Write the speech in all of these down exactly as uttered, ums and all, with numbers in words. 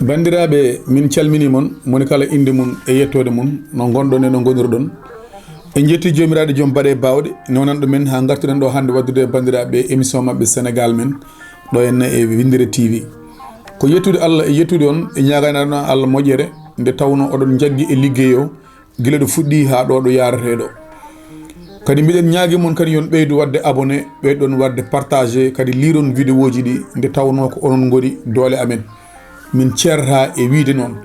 Banndiraaɓe, min calminii mon, moni kala innde mum e yettoode mum, no ngonɗon e no ngonirɗon. En njettii Joomiraaɗo Joom baɗe baawɗe, newnanɗo men haa ngartuɗen ɗo hannde waɗdude e banndiraaɓe émission maɓɓe Sénégal Men, ɗo henne e Winndere T V. Ko yettude Allah e yettude on e ñaaganaade on Allah moƴƴere, nde tawnoo oɗon njaggi e liggey o, gila ɗo fuɗɗii haa ɗo ɗo yaaretee ɗo. Kadi mbiɗen ñaagi mon kadi yo on ɓeydu waɗde abonné, ɓeydoɗon waɗde partagé, kadi liiron vidéoji ɗi nde tawnoo ko onon ngoni doole amen. Min ceertaa e wiide noon.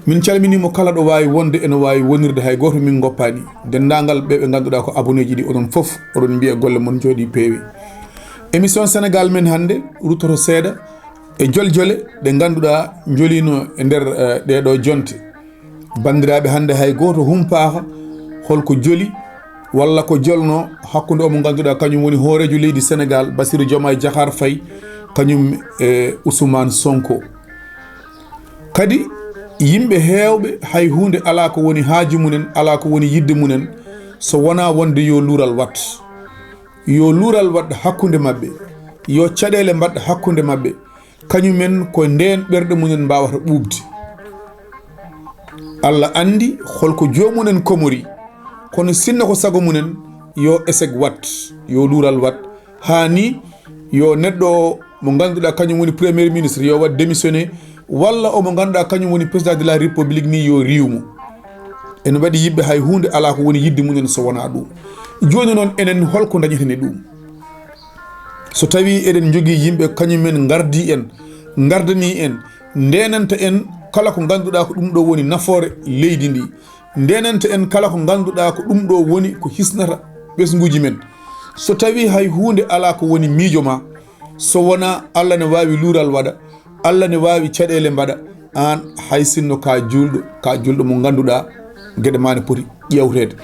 Min calminii mo kala ɗo waawi wonde eno waawi wonirde hay gooto min ngoppaani. Denndaangal ɓe ɓe ngannduɗaa ko abonné ji ɗi onon fof oɗon mbiya golle mon njooɗii peewi. Émission Sénégal Men hannde ruttoto seeɗa e joljole ɗe ngannduɗaa njoliino e nder, eh, ɗee ɗo jonte. Banndiraaɓe, hannde hay gooto humpaaka holko joli walla ko jolno hakkunde o mo ngannduɗaa kañum woni hooreejo leydi Sénégal, Bassirou Diomaye Diakhar Faye, kañum e Ousmane Sonko. Kadi yimɓe heewɓe hay huunde alaa ko woni haaju mumen, alaa ko woni yiɗde mumen, so wonaa wonde yo luural wat. Yo luural waɗ hakkunde maɓɓe, yo caɗeele mbaɗ hakkunde maɓɓe, kañumen ko ndeen ɓerɗe mumen mbaawata ɓuuɓde. Allah anndi holko joomumen komori, kono sinno ko sago mumen, yo échec wat, yo luural wat, haa ni yo neɗɗo o mo ngannduɗaa kañum woni premier ministre yo waɗ démissionné, walla o mo ngannduɗaa kañum woni président de la république ni yo riiw mo. Ene waɗi yimɓe hay huunde alaa ko woni yiɗde mumen so wonaa ɗum. Jooni noon enen holko dañeten e ɗum? So tawii eɗen njogii yimɓe kañumen ngardii en, ngardanii en, ndeenanta en kala ko ngannduɗaa ko ɗum ɗo woni nafoore leydi ndi, ndeenanta en kala ko ngannduɗaa ko ɗum ɗo woni ko hisnata ɓesnguuji men. So tawii hay huunde alaa ko woni miijo ma, so wonaa Allah ne waawi luural waɗa, Allah ne waawi caɗeele mbaɗa, aan hay sinno ka juulɗo, ka juulɗo mo ngannduɗaa geɗe ma ne poti ƴeewteede.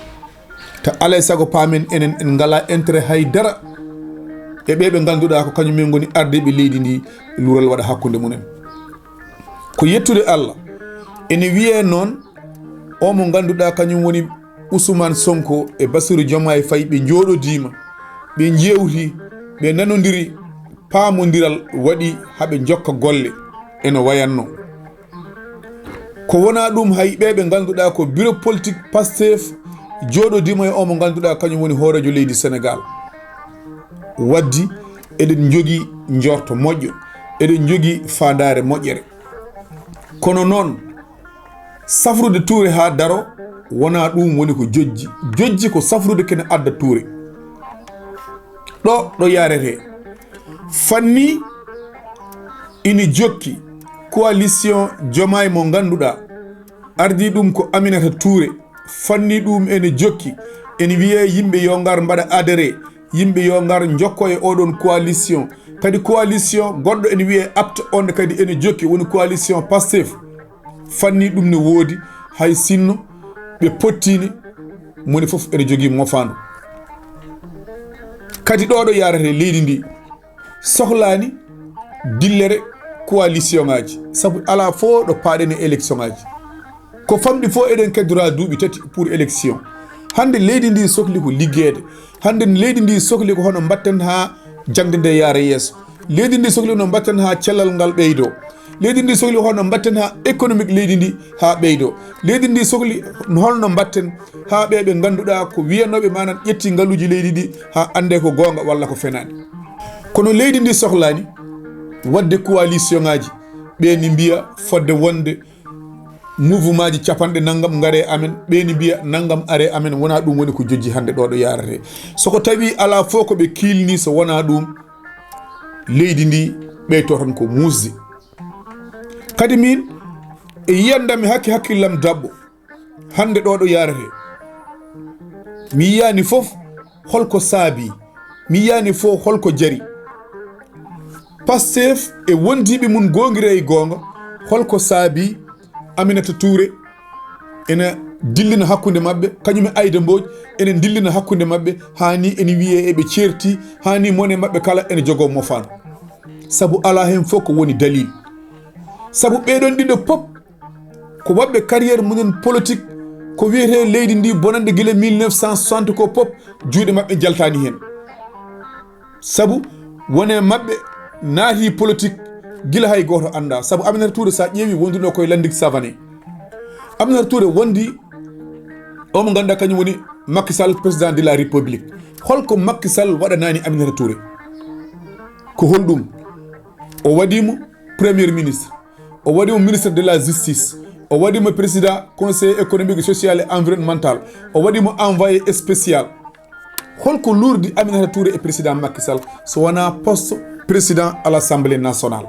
Ta alay sago paamen enen en ngalaa intérêt hay dara e ɓee ɓe ngannduɗaa ko kañum en ngoni ardiiɓe leydi ndi, luural waɗa hakkunde mumen. Ko yettude Allah, ene wiyee noon, o mo ngannduɗaa kañum woni Ousmane Sonko e Bassirou Diomaye Faye, ɓe njooɗodiima, ɓe njeewti, ɓe nanondiri, paamondiral waɗi haa ɓe njokka golle eno wayatno. Ko wonaa ɗum, hay ɓee ɓe ngannduɗaa ko bureau politique Pastef jooɗodiima e o mo ngannduɗaa kañum woni hooreejo leydi Sénégal. Waddi eɗen njogii njorto moƴƴo, eɗen njogii faandaare moƴƴere. Kono noon, safrude tuure haa daro, wonaa ɗum woni ko jojji. Jojji ko safrude kene adda tuure. Ɗo, ɗo yaaretee. Fanni ina jokki coalition Diomaye mo ngannduɗaa, ardii ɗum ko Aminata Touré. Fanni ɗum ene jokki, ene wiyee yimɓe yo ngar mbaɗa adhéré, yimɓe yo ngar njokko e oɗon coalition. Kadi coalition goɗɗo ene wiyee apte, on kadi ene jokki, woni coalition Pastef. Fanni ɗum ne woodi, hay sinno ɓe pottini, moni fof ene jogii mofaandu. Kadi ɗo ɗo yaarata e leydi ndi, sohlaani dillere coalition ŋaaji, sabu alaa fof ɗo paaɗen e élection ŋaaji. Ko famɗi fof eɗen keddora duuɓi tati pour élection. Hannde leydi ndi sohli ko liggeede. Hannde leydi ndi sohli ko hono mbatten haa jaŋde nde yaara yeeso. Leydi ndi sohli no mbatten haa cellal ngal ɓeydo. Leydi ndi sohli hono mbatten haa économique leydi ndi haa ɓeydo. Leydi ndi sohli holno mbatten haa ɓe ɓe ngannduɗaa ko wiyanooɓe manan ƴetti ngaluuji leydi ndi haa annde ko goonga walla ko fenaani. Kono leydi ndi sohlaani waɗde coalition ŋaaji. Ɓe ni mbiya fodde wonde mouvement ji capanɗe nanngam ngare e amen, ɓe ni mbiya nanngam are e amen, wonaa ɗum woni ko jojji hannde ɗo ɗo yaarate. So ko tawi alaa fof ko ɓe kiilni, so wonaa ɗum, leydi ndi ɓeyto tan ko muusde. Kadi min e yiyandami hakke hakkillam dabbo hannde ɗo ɗo yaarate. Mi yiyaani fof holko saabi, mi yiyaani fof holko jari. Pastef e wondiiɓe mum goongira e goonga, holko saabi Aminata Touré ene dillina hakkunde maɓɓe, kañum e Aïda Mbodj ene dillina hakkunde maɓɓe, haa ni ene wiyee eɓe ceerti, haa ni mone maɓɓe kala ene jogoo mofaandu. Sabu alaa heen fof ko woni dalil. Sabu ɓeeɗon ɗiɗo pop ko waɗɓe carrière mumen politique, ko wiyetee leydi ndi bonande gila mille neuf cent soixante ko pop juuɗe maɓɓe jaltaani heen. Sabu wone maɓɓe naati politique gila hay gooto annda. Sabu Aminata Touré, sa ƴeewi, wonduno koye Landing Savané. Aminata Touré wondi o mo ganduɗa kañum woni Macky Sall, président de la République. Holko Macky Sall waɗanani Aminata Touré? Ko holɗum? O waɗimo premier ministre, o waɗimo ministre de la justice, o waɗimo président conseil économique, social et environnemental, o waɗimo envoyé spécial. Holko lurdi Aminata Touré e président Macky Sall so wona poste président à l'Assemblée nationale?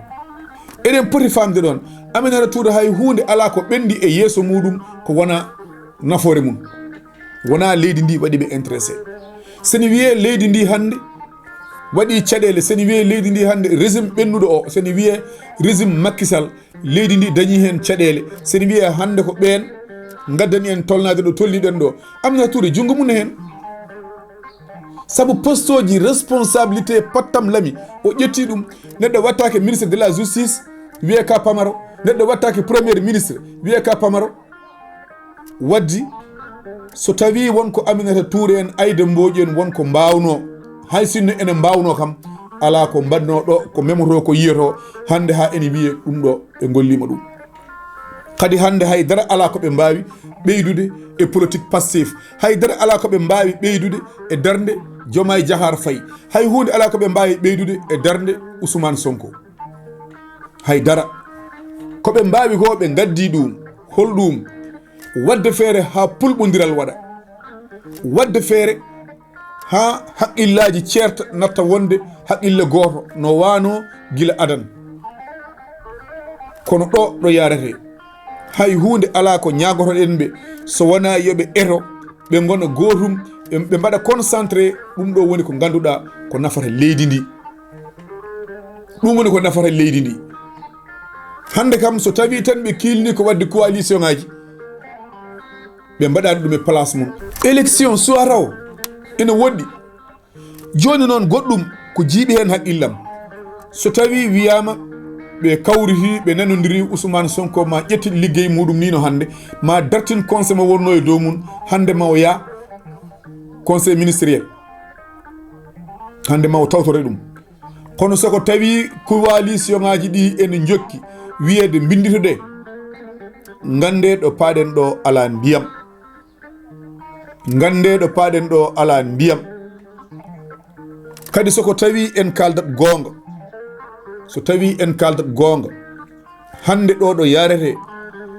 Eɗen poti famde ɗon, Aminata Touré hay hunde ala ko ɓendi e yeeso muɗum ko wona nafoore mum. Wona leydi ndi waɗi ɓe intéressé. Sene wiye leydi ndi hande waɗi caɗele, sene wiye leydi ndi hande régime ɓennuɗo o, sene wiye régime Macky Sall, leydi ndi dañi hen caɗele. Sene wiye hande ko ɓen gaddani en tolnade ɗo tolniɗen ɗo. Aminata Touré, junngo mum ne hen. Sabu poste uji responsabilité pattam lami, o ƴetti ɗum. Neɗɗo wattake ministre de la justice, wiye ka pamaro. Neɗɗo wattake premier ministre, wiye ka pamaro. Waddi, so tawi won ko Aminata Touré en, Aïda Mbodj en, won ko mbawno, hay sinno ene mbawno kam, ala ko mbaɗno ɗo, ko memoto, ko yiyoto, hande ha ene wiye ɗum ɗo ɓe gollima ɗum. Kadi hande hay dara ala ko ɓe mbawi ɓeydude e politique Pastef. Hay dara ala ko ɓe mbawi ɓeydude e darnde Diomaye Diakhar Faye. Hay hunde ala ko ɓe mbawi ɓeydude e darnde Ousmane Sonko. Hay dara. Ko ɓe mbawi ko ɓe gaddi ɗum. Holɗum? Wadde feere ha pulɓodiral waɗa. Wadde feere ha haqqillaji ceerta, natta wonde haqille gooto no wano gila adan. Kono ɗo, ɗo yarete, hay hunde ala ko ñagotoɗen ɓe so wona yoɓe eto, ɓe gona gootum, ɓe, ɓe mbaɗa concentré. Ɗum ɗo woni ko ganduɗa ko nafata leydi ndi. Ɗum woni ko nafata leydi ndi. Hande kam, so tawi tan ɓe kilni ko wadde coalition ngaji, ɓe mbaɗani ɗum e place mum. Élection suwata o ene woɗɗi. Joni noon, goɗɗum ko jiiɓi hen haqqillam. So tawi wiyama ɓe kawriti, ɓe nanodiri, Ousmane Sonko ma ƴettin liggey muɗum ni no hande, ma dartin conseil mo wonno e dow mum, hande ma o yaa conseil ministériel. Hande ma o tawtore ɗum. Kono soko tawi coalition ngaji ɗi ene jokki wiyede mbinditoɗe, gande ɗo paɗen ɗo ala ndiyam. Gande ɗo paɗen ɗo ala ndiyam. Kadi soko tawi en kaldat goonga, so tawi en kaldat goonga, hande ɗo ɗo yarete,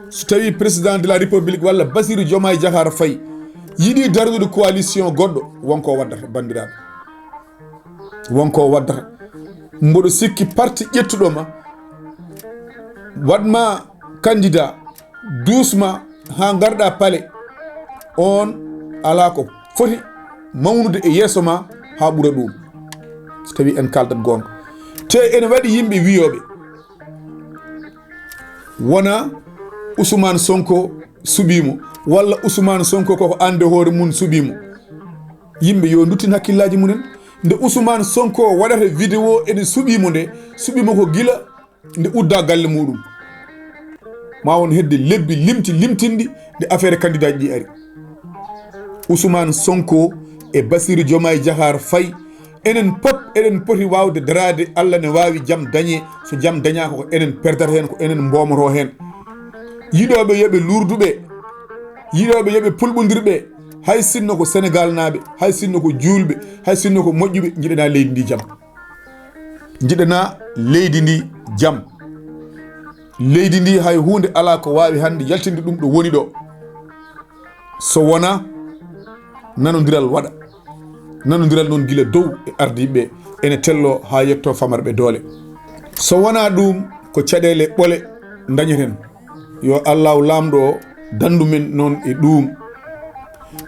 so tawi président de la République walla Bassirou Diomaye Diakhar Faye yiɗi darnude coalition goɗɗo, wonko waddata, bandiraɓe. Wonko waddata. Mboɗo sikki parti ƴettuɗo ma, waɗma candidat, duusma ha garɗa palais, on ala ko foti mawnude e yeeso ma ha ɓura ɗum, so tawi en kaldat goonga. Te ene waɗi yimɓe wiyoɓe wona Ousmane Sonko suɓimo, walla Ousmane Sonko koko ande hoore mum suɓimo. Yimɓe yo duttin hakkillaji mumen. Nde Ousmane Sonko waɗata vidéo ene suɓimo nde, suɓimo ko gila nde udda galle muɗum. Ma won hedde lebbi limti limtinɗi nde affaire candidat ji ɗi ari. Ousmane Sonko e Bassirou Diomaye Diakhar Faye, enen pop eɗen poti wawde darade. Allah ne wawi jam dañe. So jam dañaka, ko enen perdata hen, ko enen mbomoto hen. Yiɗoɓe yoɓe lurduɓe, yiɗoɓe yoɓe pulɓodirɓe, hay sinno ko Sénégal naɓe, hay sinno ko julɓe, hay sinno ko moƴƴuɓe, jiɗana leydi ndi jam. Jiɗana leydi ndi jam. Leydi ndi hay hunde ala ko wawi hande yaltinde ɗum ɗo woni ɗo, so wona nanodiral waɗa. Nanodiral noon gila dow e ardiɓe ene tello ha yetto famarɓe doole. So wona ɗum, ko caɗele ɓole dañeten. Yo Allahu lamɗo o dandu men noon e ɗum.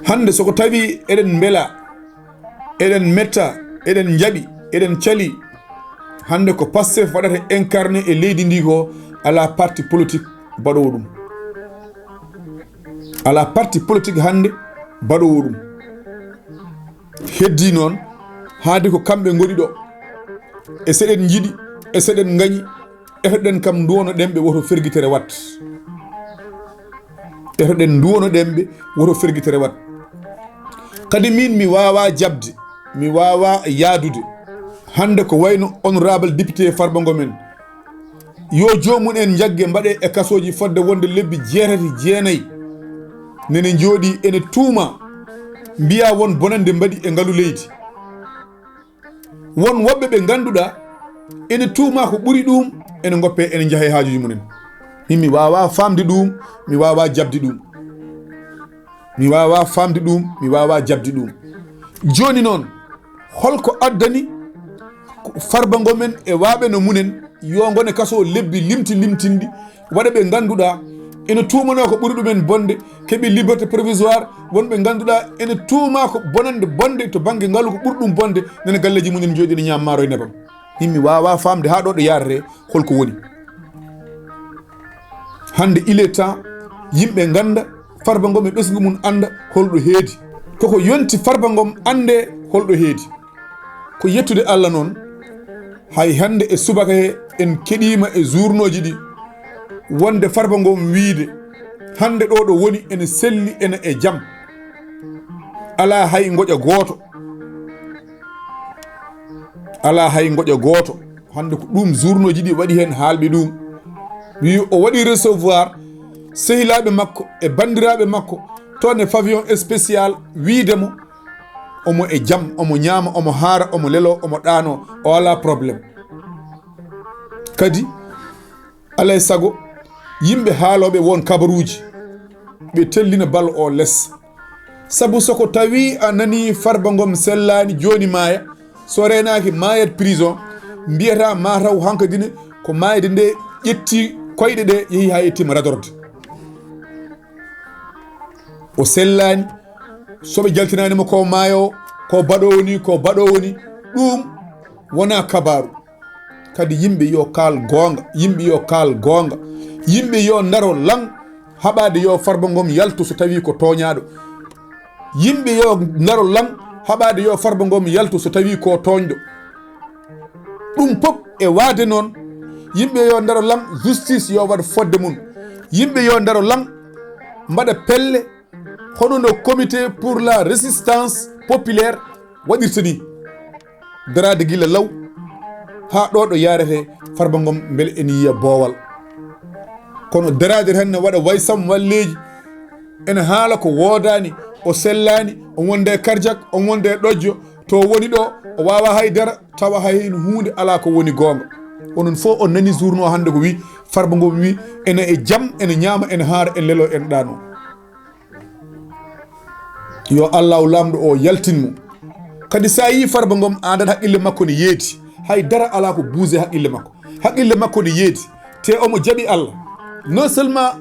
Hande soko tawi eɗen mbela, eɗen metta, eɗen njaɓi, eɗen cali, hande ko Pastef waɗata incarné e leydi ndi ko, ala parti politique baɗowo ɗum. Ala parti politique hande baɗowo ɗum. Heddi noon, haadi ko kamɓe ngoni ɗo. E seɗen jiɗi, e seɗen ngañi, etoɗen kam nduwono ɗemɓe woto fergitere wat. Etoɗen nduwono ɗemɓe woto fergitere wat. Kadi min mi wawa jabde, mi wawa yaadude. Hannde ko wayno honorable député Farba Ngom en, yo joomum en njagge mbaɗe e kasooji fodde wonde lebbi jeetati, jeenayi, nene njooɗi ene tuuma, mbiya won bonande mbaɗi e ngalu leydi. Won woɓɓe ɓe ngannduɗaa ene tuuma ko ɓuri ɗum, ene ngoppe, ene njaha e haajuuji mumen. Min mi waawaa faamde ɗum, mi waawaa jaɓde ɗum. Mi waawaa faamde ɗum, mi waawaa jaɓde ɗum. Jooni noon, holko addani Farba Ngom en e waaɓe no mumen yo ngone kaso lebbi limti limtinɗi, waɗa ɓe ngannduɗaa ene tuumanoo ko ɓuri ɗumen bonde, keɓi liberté provisoire, won ɓe ngannduɗaa ene tuuma ko bonande bonde to bannge ngalu ko ɓuri ɗum bonde, nana galleeji mumen njooɗi ene ñaama maaro e nebam. Min mi waawaa faamde haa ɗo ɗo yaarete holko woni. Hannde il est temps yimɓe ngannda Farba Ngom e ɓesngu mum annda holɗo heedi. Koko yonti Farba Ngom annde holɗo heedi. Ko yettude Allah noon, hay hannde e subaka he en keɗiima e journaux ji ɗi wonde Farba Ngom wiide hannde ɗo ɗo woni ene selli ene e jam. Alaa hay ngoƴa gooto. Alaa hay ngoƴa gooto. Hannde ko ɗum journaux ji ɗi waɗi heen haalɓe ɗum. Wi o waɗi recevoir sehilaaɓe makko e banndiraaɓe makko toon e pavillon spécial wiide mo omo e jam, omo ñaama, omo haara, omo lelo, omo ɗaano, o alaa problème. Kadi, alay sago, yimɓe haalooɓe won kabaruuji, ɓe tellina bal o les. Sabu so ko tawi a nani Farba Ngom sellaani jooni maaya, so reenaaki maayat prison, mbiyata ma taw hankadi ne ko maayde nde ƴetti koyɗe ɗe yehi haa yettima radorde. O sellaani, so ɓe jaltinaani mo ko maayo, ko baɗo woni, ko baɗo woni, ɗum wona kabaru. Kadi yimɓe yo kaal goonga, yimɓe yo kaal goonga. Yimɓe yo ndaro lan haɓaade yo Farba Ngom yaltu so tawi ko tooñaaɗo. Yimɓe yo ndaro lan haɓaade yo Farba Ngom yaltu so tawi ko tooñɗo. Ɗum pop e waade noon, yimɓe yo ndaro lan justice yo waɗ fodde mum. Yimɓe yo ndaro lan mbaɗa pelle hono no Comité pour la Résistance Populaire waɗirta ni. Daraade gila law haa ɗo ɗo yaarete Farba Ngom mbele ene yiya boowal. Kono daraade tan ne waɗa way sam walleeji, ene haala ko woodaani, o sellaani, o wonde e karjak, o wonde e ɗojjo, to woni ɗo, o waawa hay dara, tawa hay heen huunde alaa ko woni goonga. Onon fof on nani journaux hannde ko wi Farba Ngom wi ene e jam, ene ñaama, ene haara, ene lelo, ene ɗaano. Yo Allahu Laamɗo o yaltin mo. Kadi so a yii Farba Ngom, a andat haqqille makko ne yeedi. Hay dara alaa ko buuse haqqille makko. Haqqille makko ne yeedi. Te omo jaɓi Allah. Non seulement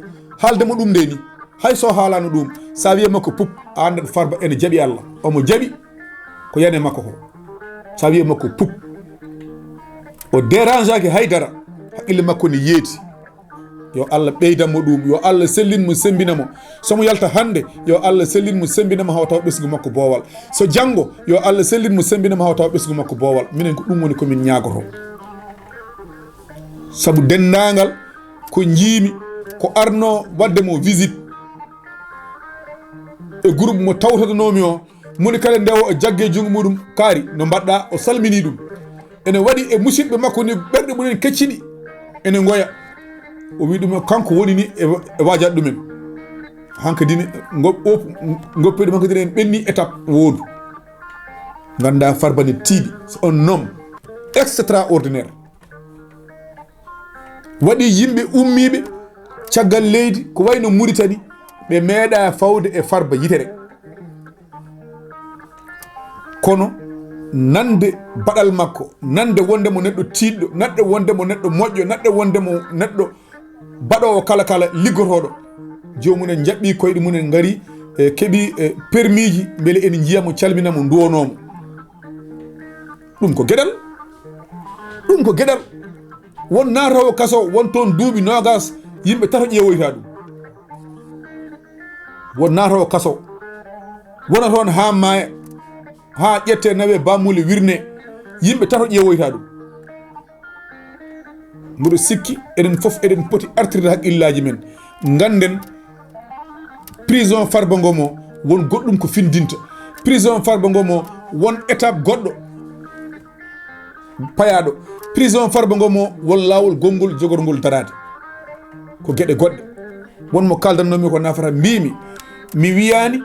haalde mo ɗum nde ni, hay so haalaano ɗum, so a wiya makko pup, a andat Farba ene jaɓi Allah. Omo jaɓi ko yani e makko ko. So a wiya makko pup, o dérangeaki hay dara, haqqille makko ne yeedi. Yo Allah ɓeydan mo ɗum, yo Allah sellin mo, sembina mo. So mo yalta hannde, yo Allah sellin mo, sembina mo, hawa tawa ɓesngu makko boowal. So janngo, yo Allah sellin mo, sembina mo, hawa tawa ɓesngu makko boowal. Minen ko ɗum woni ko min ñaagoto. Sabu denndaangal ko njiimi, ko arno waɗde mo visite e groupe mo tawtodanoomi o, moni kala ndewa o jagge junngo muɗum kaari, no mbaɗɗa, o salmini ɗum. Ene waɗi e musidɓe makko ni ɓerɗe mumen kecciɗi, ene ngoya. O wi ɗum kanko woni ni e, e waajat ɗumen. Hankadi ne, ngo-, op-, ngoppeɗum hankadi ne en ɓenni étape woodu. Ngannda Farba ne tiiɗi, c'est un homme extraordinaire. Waɗi yimɓe ummiiɓe caggal leydi ko wayno Muritani, ɓe meeɗa fawde e Farba yitere. Kono nande baɗal makko, nande wonde mo neɗɗo tiiɗɗo, nande wonde mo neɗɗo moƴƴo, nande wonde mo neɗɗo baɗoowo kala kala liggotooɗo, joomum en njaɓɓi koyɗe mum en ngari, e keɓi, e permis ji, mbele ene njiya mo, calmina mo, nduwonoo mo. Ɗum ko geɗal. Ɗum ko geɗal. Won naatawo kaso, won toon duuɓi noogas, yimɓe tato ƴeewoyta ɗum. Won naatawo kaso, wona toon haa maaya, haa ƴette nawe bammuule wirne, yimɓe tato ƴeewoyta ɗum. Mboɗo sikki enen fof eɗen poti artirde haqqillaaji men, ngannden prison Farba Ngom o, won goɗɗum ko findinta. Prison Farba Ngom o, won étape goɗɗo. payaaɗo. Prison Farba Ngom o, won laawol gonngol jogorngol daraade. Ko geɗe goɗɗe. Won mo kaaldannomi ko nafata, mbiimi, mi wiyaani,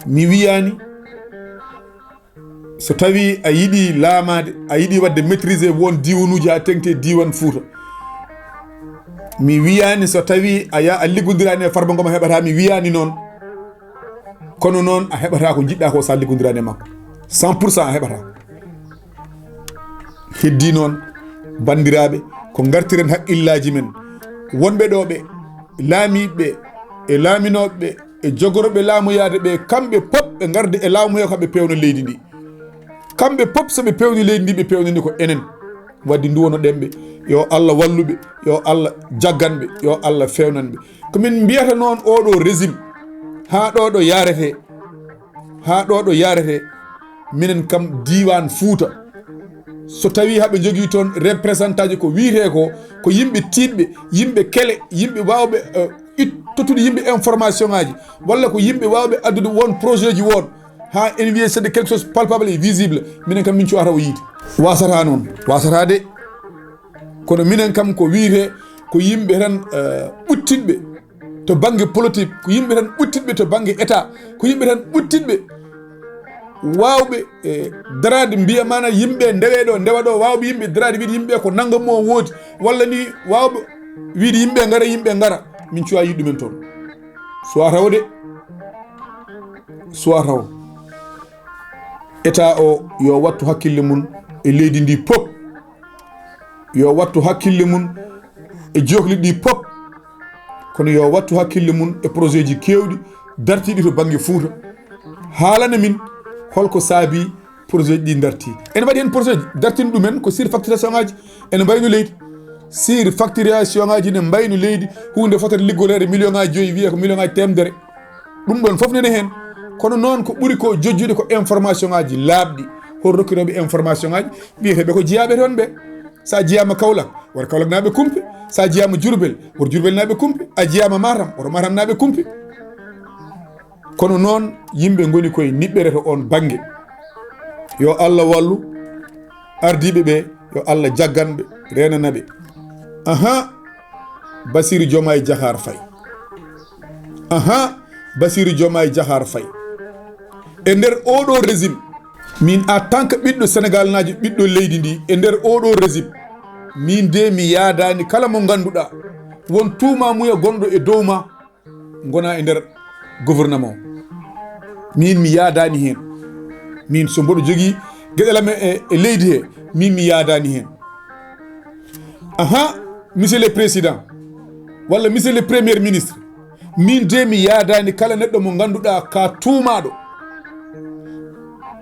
mi wiyaani, so tawii a yiɗi laamaade, a yiɗi waɗde maîtriser won diiwanuuji haa teŋti e diiwaan Fuuta. Mi wiyaani so tawii a ya-, a liggondiraani e Farba Ngom a heɓataa, mi wiyaani noon. Kono noon a heɓataa ko njiɗɗaa ko so a liggondiraani e makko. Cent pour cent a heɓataa. Heddii noon, banndiraaɓe, ko ngartiren haqqillaaji men. Wonɓe ɗo ɓe, laamiiɓe ɓe, e laaminooɓe ɓe, e jogorooɓe laamuyaade ɓe, kamɓe pop ɓe ngarda e laamu he, ko ɓe peewna leydi ndi. Kamɓe pop, so ɓe peewni leydi ndi, ɓe peewnani ko enen. Wadde nduwano ɗen ɓe, yo Allah wallu ɓe, yo Allah jaggan ɓe, yo Allah feewnan ɓe. Ko min mbiyata noon, oɗo régime, haa ɗo ɗo yaarete, haa ɗo ɗo yaarete, minen kam diiwaan Fuuta, so tawii haɓe njogii toon représentant ji, ko wiyetee ko, ko yimɓe tiiɗɓe, yimɓe kele, yimɓe waawɓe, eh, it-, tottude yimɓe information ŋaaji, walla ko yimɓe waawɓe addude won projet ji won, haa ene wiyee c'est de quelque chose palpable et visible, minen kam min cuwata o yiide. Waasata noon, waasata de. Kono minen kam ko wiyetee ko yimɓe tan, eh, ɓuttinɓe to bannge politique, ko yimɓe tan ɓuttinɓe to bannge État, ko yimɓe tan ɓuttinɓe waawɓe, eh, daraade, mbiya maana yimɓe ndewe ɗo, ndewa ɗo, waawɓe yimɓe daraade, wiide yimɓe ko nanngam mo woodi, walla ni waawɓe wiide yimɓe ngara, yimɓe ngara. Min cuwaa yiide ɗumen toon. Suwaa tawo de. Suwaa tawo. État o yo wattu hakkille mum e leydi ndi pop. Yo wattu hakkille mum e jokli ɗi pop. Kono yo wattu hakkille mum e projet ji keewɗi dartiiɗi to bannge Fuuta. Haalana min holko saabii projet ji ɗi dartii. Ene waɗi heen projet dartinɗo ɗumen ko surfacturation ŋaaji ene mbayno leydi. Surfacturation ŋaaji ne mbayno leydi, huunde fotata liggoreede million ŋaaji joyi, wiyee ko million ŋaaji teemedere. Ɗum ɗoon fof nene heen. Kono noon ko ɓuri ko jojjude ko information ŋaaji laaɓɗi. Hol rokkirooɓe information ŋaaji? Wiyeteeɓe ko jiyaaɓe toon ɓe. So a jiyaama Kaolack, wota Kaolack naaɓe kumpi. So a jiyaama Diourbel, wota Diourbel naaɓe kumpi. A jiyaama Matam, wota Matam naaɓe kumpi. Kono noon, yimɓe ngoni koye niɓɓere to oon bannge. Yo Allah wallu ardiiɓe ɓe, yo Allah jaggan ɓe, reenana ɓe. Ahan, Bassirou Diomaye Diakhar Faye. Ahan, Bassirou Diomaye Diakhar Faye. E nder oɗo régime, min en tant que ɓiɗɗo Sénégal naajo, ɓiɗɗo leydi ndi, e nder oɗo régime, min de mi yaadaani kala mo ngannduɗaa won tuumamuya gonɗo e dow ma, ngona e nder gouvernement o. Min mi yaadaani heen. Min so mboɗo jogii geɗel am e, e leydi he, min mi yaadaani heen. Aha, monsieur le président, walla monsieur le premier ministre, min de mi yaadaani kala neɗɗo mo ngannduɗaa ka tuumaaɗo.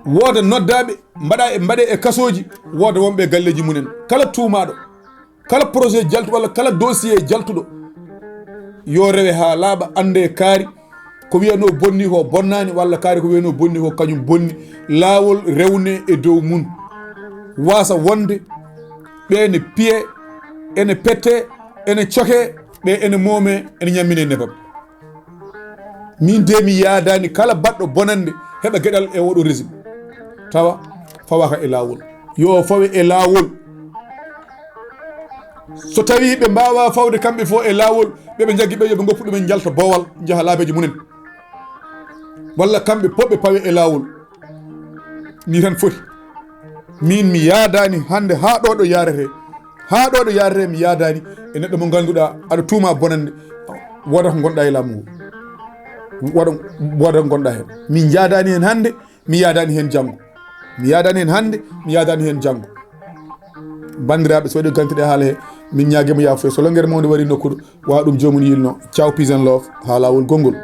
Wooda noddaaɓe, mbaɗa e, mbaɗe e kasooji, wooda wonɓe e galleeji mumen. Kala tuumaaɗo, kala projet jaltu walla kala dossier jaltuɗo, yo rewe haa laaɓa, annde kaari ko wiyanoo bonni ko bonnaani, walla kaari ko wiyanoo bonni ko kañum bonni. Laawol rewne e dow mum, waasa wonde ɓe ene piye, ene pette, ene coke, ɓe ene moome, ene ñammine nebam. Min de mi yaadaani kala baɗɗo bonannde heɓa geɗal e oɗo régime, tawa fawaka e laawol. Yo fawe e laawol. So tawii ɓe mbaawaa fawde kamɓe fof e laawol, ɓe ɓe njaggi ɓe, yo ɓe ngoppu ɗumen, njalta boowal, njaha laabeeji mumen. Walla kamɓe fof ɓe pawe e laawol. Ni tan foti. Min mi yaadaani hannde haa ɗo ɗo yaarete. Haa ɗo ɗo yaarete mi yaadaani e neɗɗo mo ngannduɗaa aɗa tuuma bonannde. Wooda ko ngonɗaa e laamu ngu. Wooda, wooda ko ngonɗaa heen. Min njaadaani heen hannde, mi yaadaani heen janngo. Mi yaadaani heen hannde, mi yaadaani heen janngo. Banndiraaɓe, so eɗen ganti ɗe haala he, min ñaagii mo yaafuya. So lonngere mawde wari nokkuɗo, wa ɗum joomum yilno. Ciao, peace and love, haa laawol gonngol.